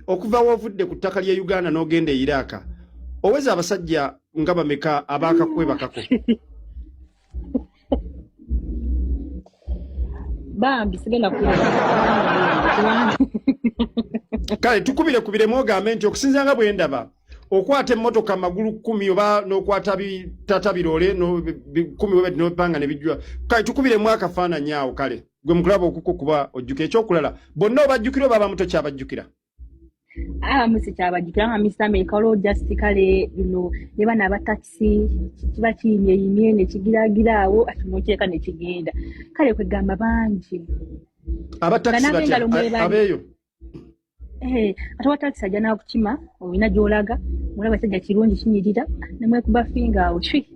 Okuva wovudde ku ttaka lya Uganda n'ogenda e Iraq, oweza abasajja nga bameka abaakakwebakako? Bambi sigenda Kale tukubire kubiremu ogambe nti okusinzira nga bwe ndaba okwata emmotoka magulu 10 oba n'okwata bitata biroole 10 webati n'opanga ne bijjula. Kale tukubiremu akafaananyi awo. Kale gwe mukulaba okuko kuba ojjuka ekyokulala bonna obajjukira oba abamu tokyabajjukira? Abamu sikyabajjukira nga Mr. America, waliwo just kale bino ne bano aba takisi kiba kiyimyeyimye ne kigiragira awo ati nokyeka ne kigenda. Kale kwegamba bangi. Aba takisi Nga batya? n'ab'engalo mwebali. Abeeyo. Ate wa takisi ajja n'akukima olina gy'olaga, mulaba ekisajja kirungi kinyirira ne mwekuba finga awo cwi.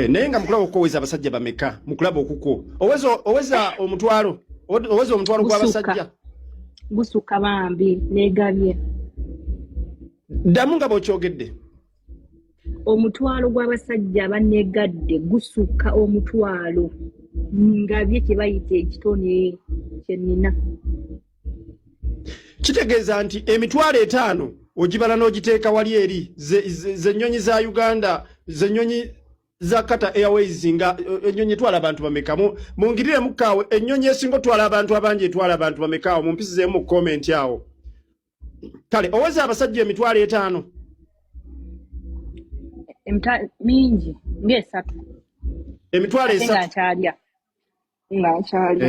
Naye nga mukulaba okukwo oweza abasajja bameka? Mukulaba okukwo oweza omutwalo, oweza omutwalo gw'abasajja? Gusukka bambi, negabye. Ddamu nga bw'okyogedde. Omutwalo gw'abasajja abanegadde gusukka omutwalo. Ngabye kye bayita ekitone kye nnina. Kitegeeza nti emitwalo 5 ogibala n'ogiteeka wali eri ze nnyonyi za Uganda, ze nnyonyi za Qatar Airways, nga ennyonyi etwala abantu bameka? Mungirire mukaawe, ennyonyi esinga otwala abantu abangi etwala abantu bameka awo? Mumpisizeemu mu comment awo. Kale oweza abasajja emitwalo 5? Mingi ng'esatu. Emitwalo Ate nga 3? nkyalya, nga nkyalya.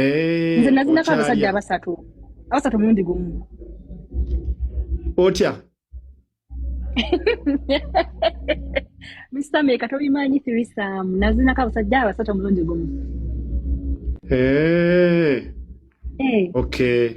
Nze nazinako Okyalya. abasajja abasatu omulundi gumu. Otya? Mr. America, tobimanyi, threesome. Nazinako abasajja abasatu omulundi gumu. Okay.